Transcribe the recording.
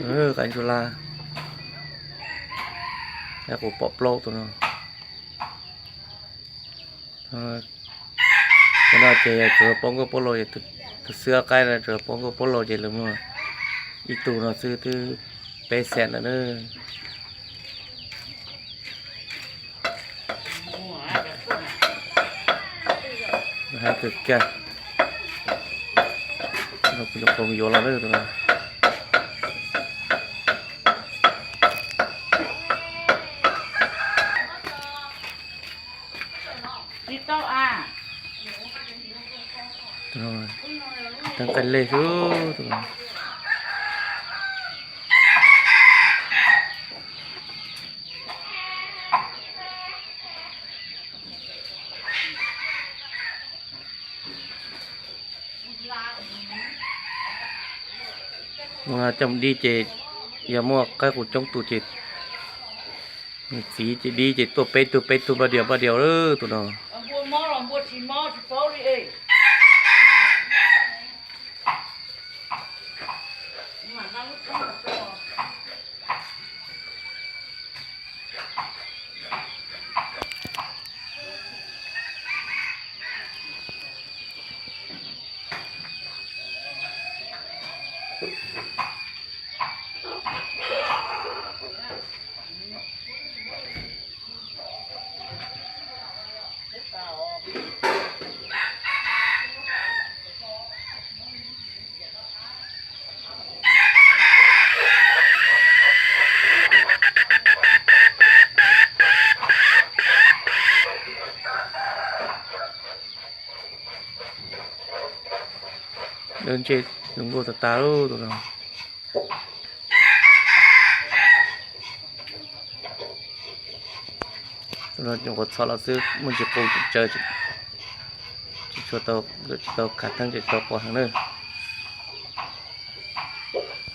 Qaib ntsuab laj, qaib qus pom plaub tus no. Cov no ces yog tsuas poob nkauj poob laus, tus xwb qaib no tsuas poob nkauj poob laus ces lawv muag ib tug no xwb twb peb xees lawm na. Hais kawg kiag, kuv yuav los na. Teeb qaib lej xwb. Coj mus dib ces yog muaj qaib qus coob tus ces nws txiv ces dib ces tuaj peb tug peb tug npaj diav npaj diav lawm tus no. Dawb ntsej zoo nkauj tas tas lawm tus no. Tus no nyuam qhuav txhom los xwb, muaj ntsis qus tsawv, tsis tshua tau, tsis tau khav theeb ces tau quav heev na.